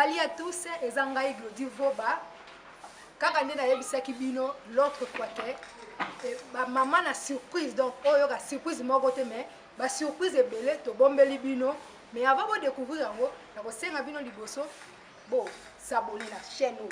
Salut à tous, eza ngai Glody Voba. Kaka nde nayebisaki bino l'autre fois que eh, ba mama na surprise donc oyo ka surprise moko te mais ba surprise ebele tobombeli bino mais avant bo découvrir yango nakosenga bino liboso bo s'abonner na chaîne oyo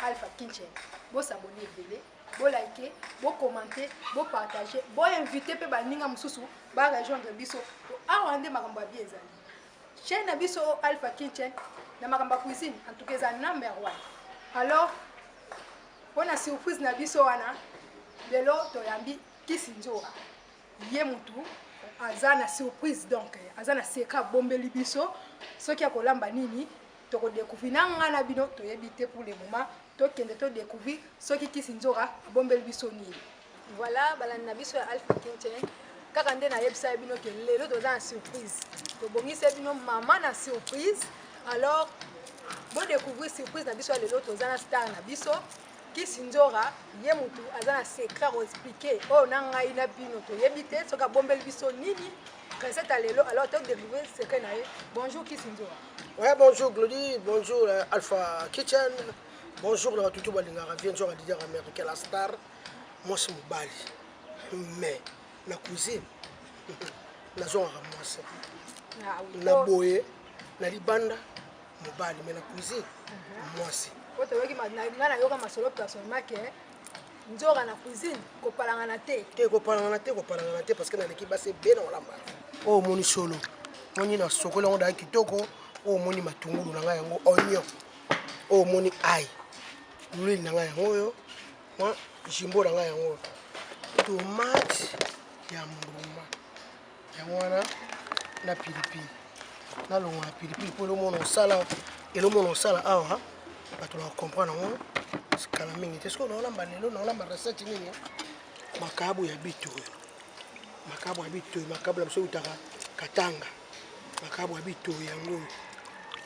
Alpha Kitchen bo s'abonner ebele bo liker bo commenter bo partager bo inviter mpe baninga mosusu ba rejoindre biso awa nde makambo ya bien ezali chaîne na biso oyo Alpha Kitchen na makambo ya cuisine en tout cas eza number one. Alors mpo na surprise na biso wana lelo toyambi Kisi Nzora, ye mutu aza na surprise donc aza na secret abombeli biso soki akolamba nini tokodécouvrir na nga na bino toyebi te pour le moment tokende todécouvrir soki Kisi Nzora abombeli biso nini. Voilà balandi na biso ya Alpha Kitchen, kaka nde nayebisa bino ke lelo toza na surprise, tobongisi bino mama na surprise. Alors bodécouvrir surprise na biso ya lelo, toza na star na biso Kisi Nzora, ye mutu aza na secret akoexplike oyo na ngai na bino toyebi te soki abombeli biso nini recette ya lelo. Alors todécouvrir secret na ye. Bonjour Kisi Nzora. Ouais, bonjour Glody, bonjour Alpha Kitchen, bonjour na batutu balingaka vie Nzora leader américain la star, mwasi mobali mais na cuisine nazongaka mwasi na boye na libanda mobali mais na cuisine mwasi. Po toyoki nga nayoka masolo personnellement ke Nzora na cuisine kopalangana te. Te kopalangana te, kopalangana te parce que naleki basi ebele na kolamba. Oyo omoni solo omoni na sokoli yango daa kitoko, oyo omoni matungulu na ngai yango oignon, oyo omoni ail, l'huile na ngai yango oyo, mwa jimbo na ngai yango oyo, tomate ya mbuma yango wana na pilipili. Nalongola pilipili mpo elomona osala, elomona osala awa bato na comprendre yango kala mingi te. Soki naolamba lelo naolamba recette nini? Makabu ya bitoyo, makabu ya bitoyo, makabu na biso eutaka Katanga, makabu ya bitoyo yango oyo,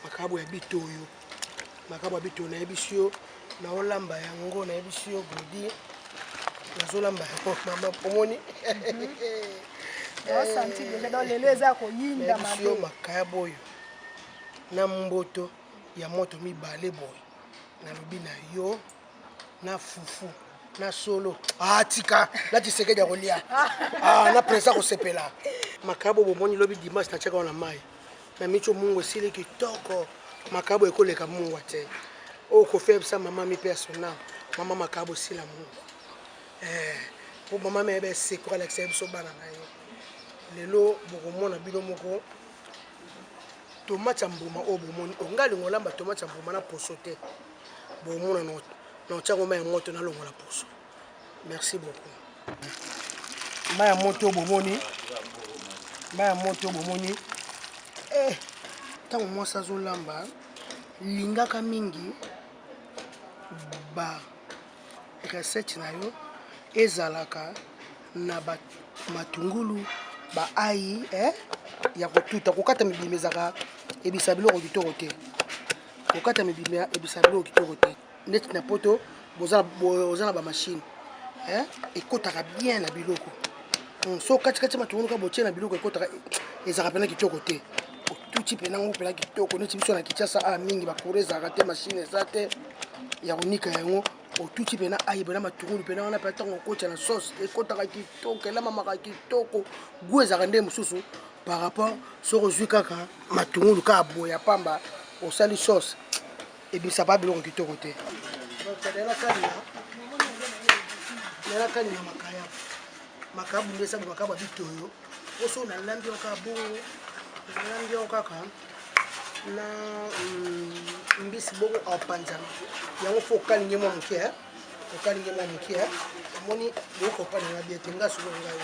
makabu ya bitoyo, makabu ya bitoyo nayebisi yo naolamba yango, nayebisi yo Glody nazolamba yango mama omoni. Osanti déjà donc lelo eza koyinda mabe. Yo makabu oyo na mboto ya moto mibale boye nalobi na yo na fufu na solo ah tika na Tshisekedi ya kolia ah na président kosepela. Makabo bomoni lobi dimanche natiaka wana mai na micho mungu esili kitoko, makabo ekoleka mungu te oyo kofebisa mama mi pe ya sona mama makabo esila mungu po mama mi ayeba eseko alakisa biso bana na ye. Lelo bokomona bino moko tomate ya mbuma oyo bomoni onga alingo olamba tomate ya mbuma na poso te, bomona na otiango mai ya moto nalongola poso. Merci beaucoup. Mai ya moto bomoni, mai ya moto bomoni. Ntango mwasi azolamba lingaka mingi ba recette na yo ezalaka na ba matungulu ba ayi ya kotuta. Kokata mibimba ezalaka ebisa biloko kitoko te, kokata mibimba ebisa biloko kitoko te. Neti na poto boza na ba machine ekotaka bien na biloko. So katikati matungulu ka botie na biloko ekotaka ezalaka pena kitoko te, otuti pena ngo pena kitoko. Neti biso na Kinshasa a mingi bakure ezalaka te, machine eza te ya konika yango, otuti pena ayi pena matungulu pena wana pe ntango okotia na sauce ekotaka kitoko, elamamaka kitoko, goût ezalaka nde mosusu par rapport soki ozwi kaka matungulu kaka boye ya pamba osali sauce ebimisa pa biloko kitoko te. Nalakalinga makayabu, makayabu nde eza makayabu ya bitoyo oso nalambi yango kaka bongo, nalambi yango kaka na mbisi bongo apanzana yango. Fo okalinge mwa moke, okalinge mwa moke, omoni bokopalinga bien te. Nga sikoyo ngai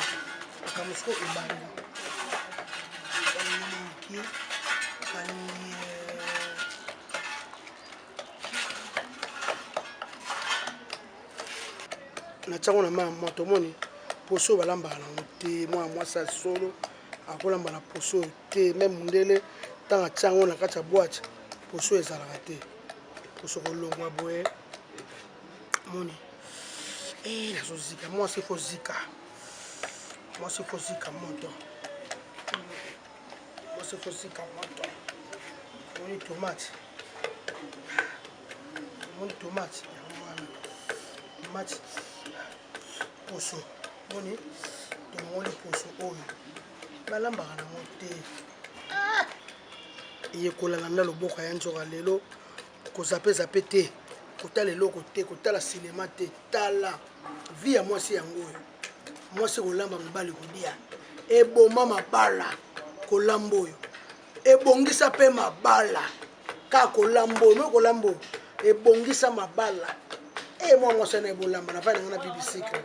makambo sikoyo ebandi okalinge mwa moke, okalingi natiango na mai ya moto. Omoni poso balambaka nango te, mwana mwasi ya solo akolamba na poso te. Meme mundele ntango atia yango na kati ya boîte poso ezalaka te, poso kolongwa boye. Moni nazozika mwasi fo zika, mwasi fo zika moto, mwasi fo zika moto. Omoni tomate Omoni tomate yango wana, tomate poso, moni tolongoli poso oyo balambaka nango te. Ah! Eyekolana na loboko ya nzoka lelo, kozape zape te, kotala eloko te, kotala sinema te. Tala vie ya mwasi yango oyo, mwasi kolamba, mobali kolia, eboma mabala. Kolamba oyo ebongisa mpe mabala, kaka kolamba oyo, kolamba oyo ebongisa mabala. E mwa mwasi wana ebolamba na vai nanga na bibisikle,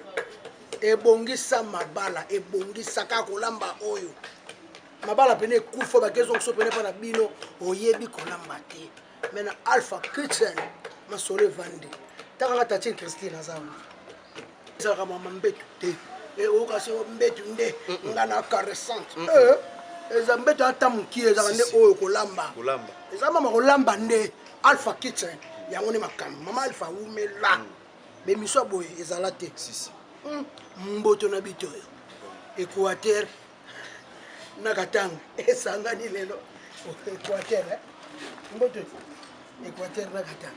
ebongisa mabala, ebongisa kaka kolamba oyo mabala pene ekufa, bakezongiso pene mpa na bino oyebi kolamba te. Me na Alpha Kitchen masolo evandi takaka. Tatine Christine aza wana, ezalaka mama mbetu te, okasi mbetu nde nga na caressante. Eza mbeto ata mokie, ezalaka nde oyo kolamba, eza mama kolamba nde Alpha Kitchen yango nde makambo. Mama Alpha wumela, bemiso ya boye ezala te. Mboto na bito oyo Équateur na Katanga esangani lelo. Équateur, mboto Équateur na Katanga,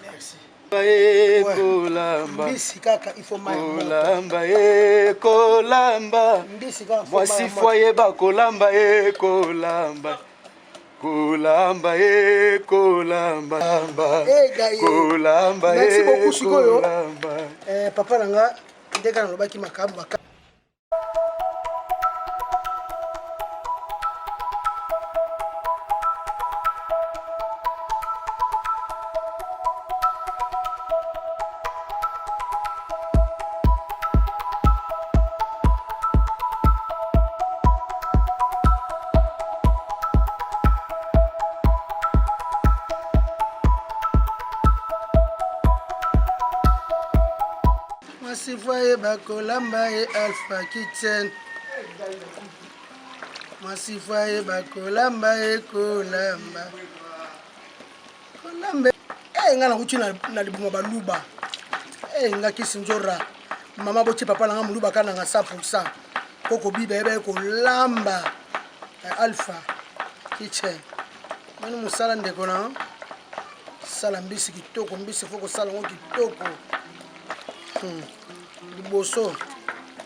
merci. Kolamba mbisi kaka, il faut mai. Kolamba e, kolamba. Mbisi kaka. Mwasi fo ayeba kolamba e, kolamba, kolamba e, kolamba, kolamba. Merci beaucoup. Sikoyo kolamba. Papa na nga, ndenge nalobaki makambo. Mwasi fo ayeba kolamba ye, Alpha Kitchen. Mwasi fo ayeba kolamba ye, kolamba, kolamba. E nga nakuti na libuma baluba e nga kisi nzora mama boti papa nanga moluba ka nanga 100 po kobiba yeba ye kolamba. Alpha Kitchen moni mosala ndeko na sala mbisi kitoko. Mbisi fo kosala yango kitoko. Liboso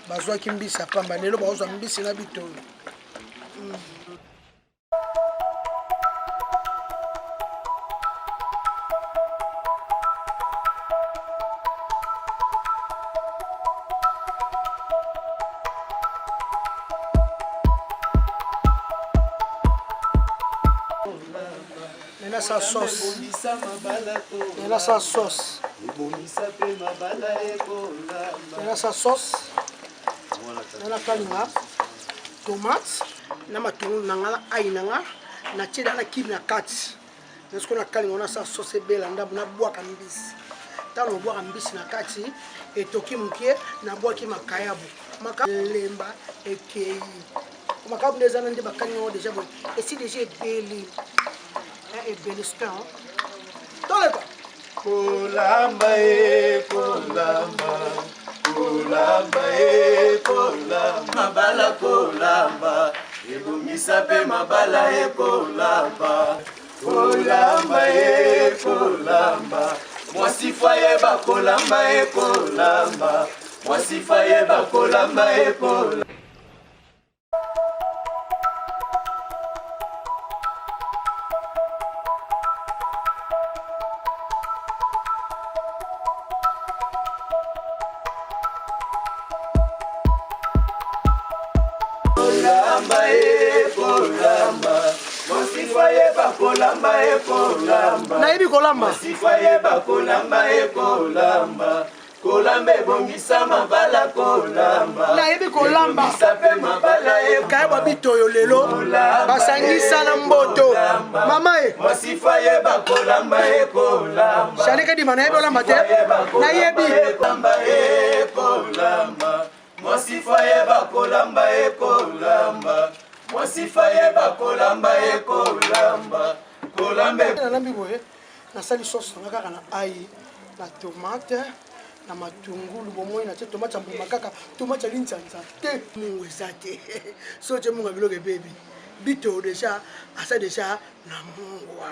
bazwaki mbisi ya pamba, lelo bazwa mbisi na bitoyo. Nena sa sauce, nena sa sauce, nena sa sauce, nena kalinga tomate na matungulu na nga na ai na nga, natie da na kibi na kati. Na sikoyo nakalinga wana sa sauce ebela ndambo, nabwaka mbisi. Ntango nabwaka mbisi na kati, etoki moke, nabwaki makayabu, lemba ekei. Makayabu nde eza na nde bakalinga yango déjà boye, esi déjà ebeli, ebeli skin toleka. Kolamba e, kolamba, kolamba e, kolamba mabala, kolamba ebongisa mpe mabala e, kolamba, kolamba e, kolamba. Mwasi fo ayeba kolamba e, kolamba. Mwasi fo ayeba kolamba e, kolamba. Kolamba e, kolamba. Mwasi fo ayeba kolamba e, kolamba. Nayebi kolamba. Mwasi fo ayeba kolamba e, kolamba. Kolamba ebongisa mabala, kolamba. Nayebi kolamba. Ebongisa mpe mabala e. Kayeba bitoyo lelo basangisa na mboto mama e. Mwasi fo ayeba kolamba e, kolamba. Shalike Dima, nayebi olamba te, nayebi. Kolamba e, kolamba. Mwasi fo ayeba kolamba e, kolamba. Mwasi fo ayeba kolamba e, kolamba, kolamba. Nalambi boye, nasali sauce nanga kaka na ai na tomate na matungulu. Bomoi natie tomate ya mbuma, kaka tomate ya linzanza te, mungu eza te. So tie mungu ya biloko ebebi. Bito déjà aza déjà na mungwa.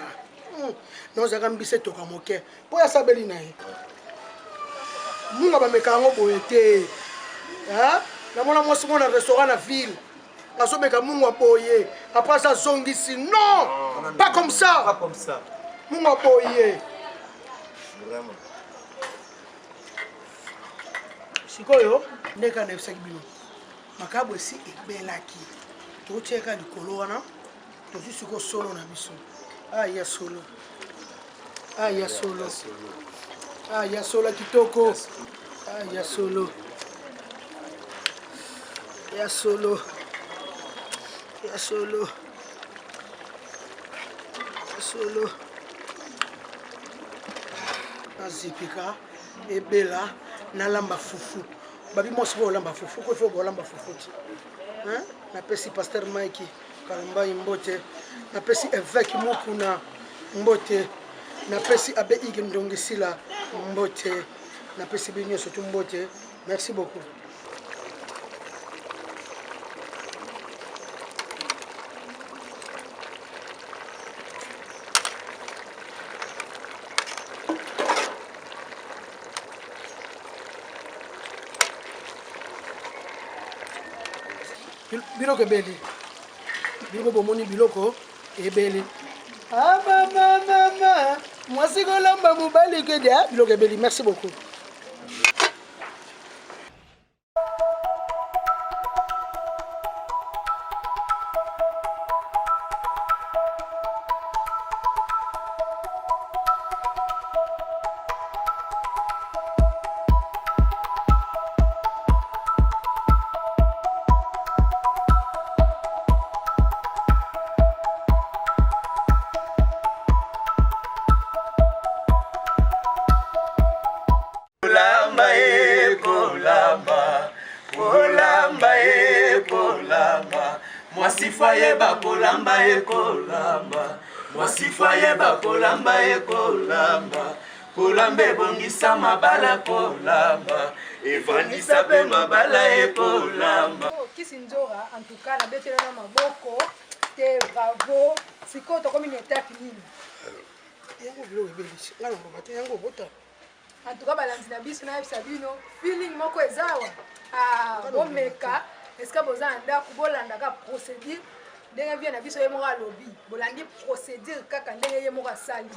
Nazalaka mbisi etoka moke mpo ya sabeli na ye. Munga bameka yango boye te. Namona mwasi moko na restaurant na ville azomeka mungwa boye, après aza azongisi. Non, pas comme ça, pas comme ça. Mungwa boye. Vraiment. Sikoyo ndenge kaka nayebisaki bino, makabo esi ebelaki, totiaka likolo wana, tozwi sikoyo solo na biso. Ah, ya solo, ah, ya solo, ah, ya solo ya kitoko, ah, ya solo, ya solo, ya solo, ya solo. Nazipika ebela, nalamba fufu. Babi mwasi po olamba fufu, ko ifo bolamba fufu ti. Napesi pasteur Mike Kalambai mbote, napesi évêque Mukuna mbote, napesi abbé Ige Ndongisila mbote, napesi bino nyonso tu mbote. Merci beaucoup. Biloko ebeli, biloko bomoni, biloko ebeli. Amamamama, mwasi kolamba, mobali kede. Biloko ebeli. Merci beaucoup. Kolamba e kolamba, kolamba e kolamba, mwasi fa yeba kolamba e kolamba, mwasi fa yeba kolamba e kolamba, kolamba ebongisa mabala, kolamba evandisa mpe mabala e kolamba. Oh, Kisi Nzora, en tout cas nabetela na maboko te, bravo. Sikoyo tokomi na etape nini? Yango biloko ebelisi nga na loba te, yango obota. En tout cas balandi na biso, nayebisa bino feeling moko eza awa. Ah, bomeka esika boza na ndako, bolandaka procédure ndenge vie na biso ye moko alobi, bolandi procédure kaka ndenge ye moko asali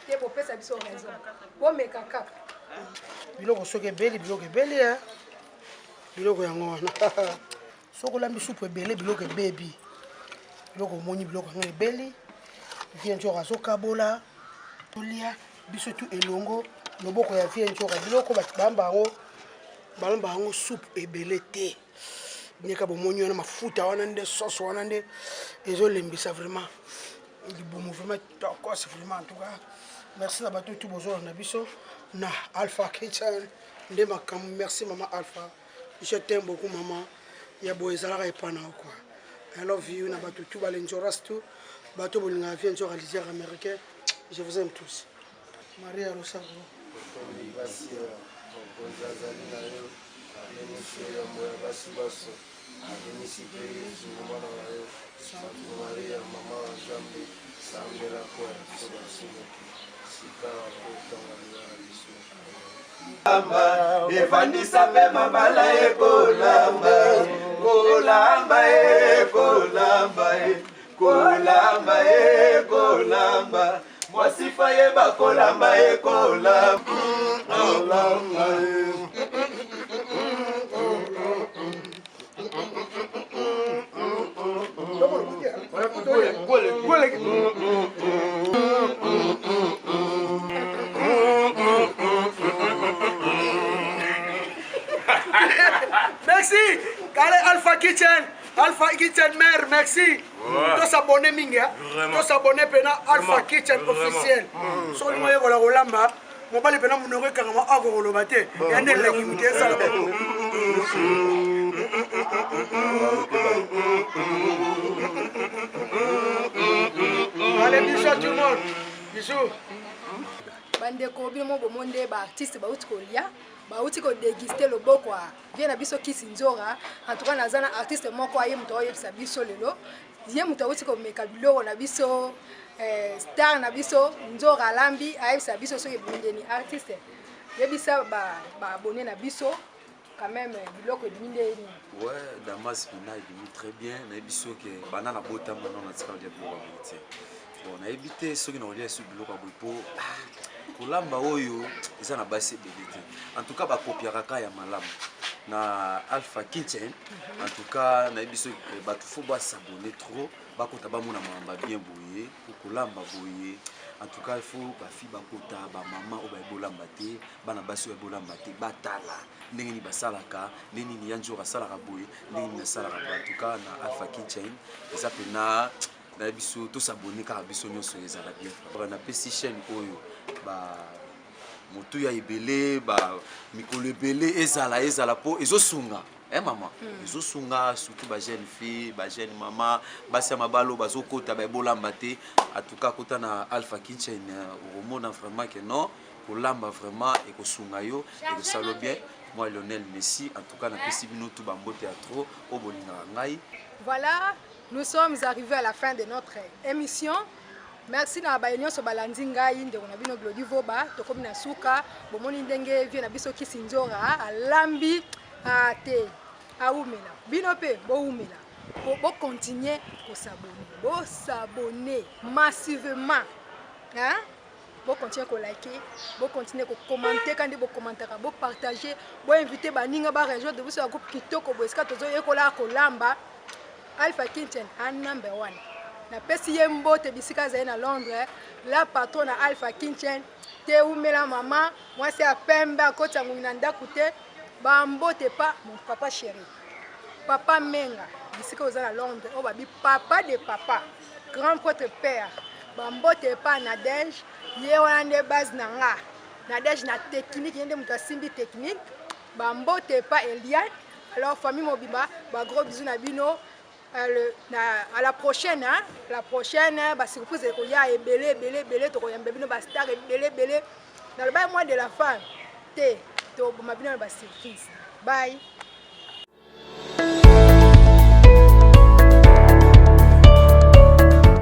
te, bopesa biso raison, bomeka kaka. Biloko soki ebeli, biloko ebeli, biloko yango wana. Soki olambi supu ebele, biloko ebebi, biloko omoni, biloko yango ebeli. Vie Nzora azokabola, tolia biso tu elongo loboko ya vie Nzora. Biloko bato balamba yango, balamba yango supu ebele te. Ndeka bomoni wana mafuta wana nde sauce wana nde ezolembisa vraiment libumu, vraiment tokos vraiment. En tout cas merci na bato tu bozolanda biso na Alpha Kitchen nde makambo. Merci mama Alpha, je t'aime beaucoup mama. Ya boye ezalaka epa na yo quoi. I love you na bato tu balenzoras tu bato bolingaka vie Nzora lisière américain, je vous aime tous. Maria Losako. Basi mokonzi azali na yo, abenisi yo yambo ya basi baso, abenisi mpe Yesu mwana na yo. Santu Maria, mama wa Nzambe, sambela mpo ya biso basumuki, sika mpe ntango ya liwa na biso. Evandisa mpe mabala ekolamba, kolamba e kolamba e kolamba e kolamba, mwasi fa yeba kolamba e kolamba, kolamba e. Merci. Kale Alpha Kitchen, Alpha Kitchen mère, merci. To s'abonner mingi, hein. To s'abonner pena Alpha Kitchen officiel. So lingo yekola kolamba, mobali pena munoko ekangama akokoloba te. Ya nde eleki mutu esala. Allez, bisous à tout le monde. Bisous. Bandeko, bino mo bomo nde baartiste bauti kolia, bauti kodeguste loboko ya vie na biso Kisi Nzora. En tout cas, naza na artiste moko aye moto aoyebisa biso lelo, ye moto auti komeka biloko na biso, star na biso Nzora alambi, ayebisa biso soki ebimi ndeni. Artiste, yebisa baabonné na biso quand même biloko ebimi ndeni. Ouais, Damas mpena ebimi très bien. Nayebi soki banda na botama nano natika kolia biloko ya boye te. Bon, nayebi te soki nakolia esu biloko ya boye, mpo kolamba oyo eza na basi ebele te. En tout cas, bakopiaka kaka ya malamu na Alpha Kitchen. En tout cas, nayebi soki bato faut bas'abonner trop, bakota, bamona makambo ya bien boye po kolamba boye. En tout cas, il faut bafi bakota, bamama oyo bayebi olamba te, bana basi oyo bayebi olamba te, batala ndenge nini basalaka, ndenge nini ya Nzora asalaka boye, ndenge nini asalaka boye. En tout cas, na Alpha Kitchen eza mpena, nayebi biso tos'abonner kaka biso nyonso, ezala bien. Napesi chaîne oyo ba motuya ebele, ba mikolo ebele, ezala mpo ezosunga, mama, ezosunga surtout bajeune fille, bajeune mama, basi ya mabala oyo bazokota bayebolamba te. En tout cas, kota na Alpha Kitchen, okomona vraiment ke non, kolamba vraiment ekosunga yo, ekosala bien. Moi, Lionel Messi, en tout cas, napesi bino tu bambote ya trop oyo bolingaka ngai. Voilà, nous sommes arrivés à la fin de notre émission. Merci na baye nyonso balandi ngai, ndeko na bino Glodi Voba. Tokomi na suka. Bomoni ndenge vie na biso Kisi Nzora alambi te, awumela. Bino mpe bowumela, bocontinue kos'abonner, bos'abonner massivement, hein? Bocontinue kolike, bocontinue kocommenter, kandi bocommentaka, bopartage, boinvite baninga barejoindre biso ya groupe kitoko boye, esika tozoyekola kolamba. Alpha Kitchen a number one. Napesi ye mbote bisika azali na Londres, la patron na Alpha Kitchen te. Umela mama, mwasi ya pembe, akoti ngungi na ndako te. Bambote pa mon papa chéri, papa Menga, bisika oza na Londres, oyo babi papa de papa, grand prêtre père. Bambote epa Nadege, ye wana nde base na nga. Nadege na technique, ye nde moto asimbi technique. Bambote epa Eliane. Alors, famille mobimba, bagros bisous na bino. À la prochaine, hein? La prochaine, basurprise ekoya ebele ebele ebele. Tokoyamba bino bastar ebele ebele. Nalobai mois de la femme te, toboma bino na basurprise. Bye.